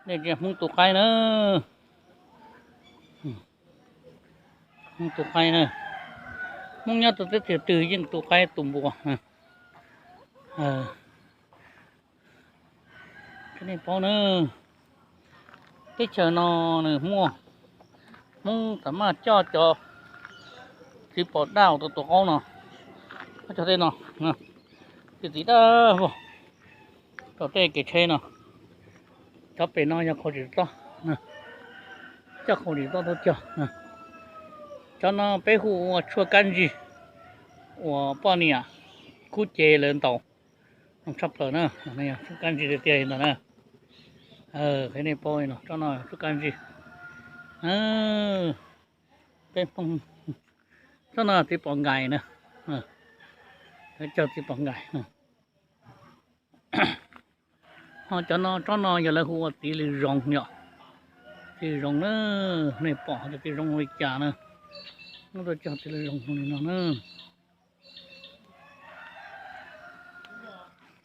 Nej, Hmoob tu qaib na. Hmoob tu qaib na. Hmoob nyob rau teb chaws twg yeej tu qaib tu npua. Nej paub na, teb chaws no nws muaj, Hmoob tam maj coj cov txiv pos daj rau tus qaub no, cog tej no, txiv txiv daj vog rau tej kev tsheb no. Cov pem no yog qhov tsis tob, coj qhov tsis tob tuaj cog. Cov no peb hu ua tshuaj kab ntsig uas poj niam kub cev lawv ntaus, tshaj plaws na. Tshuaj kab ntsig tiag tiag li ntawd na. Qhia nej paub no, tsob no tshuaj kab ntsig. Peb, tsob no txiv pos nkais na, cog txiv pos nkais. Ho cov no, tsob no yog lawv hu ua txiv lws zoov yom. Txiv lws zoov na, nej pom cov txiv zoov li cas na. Muab tuaj cog txiv lws zoov li no na.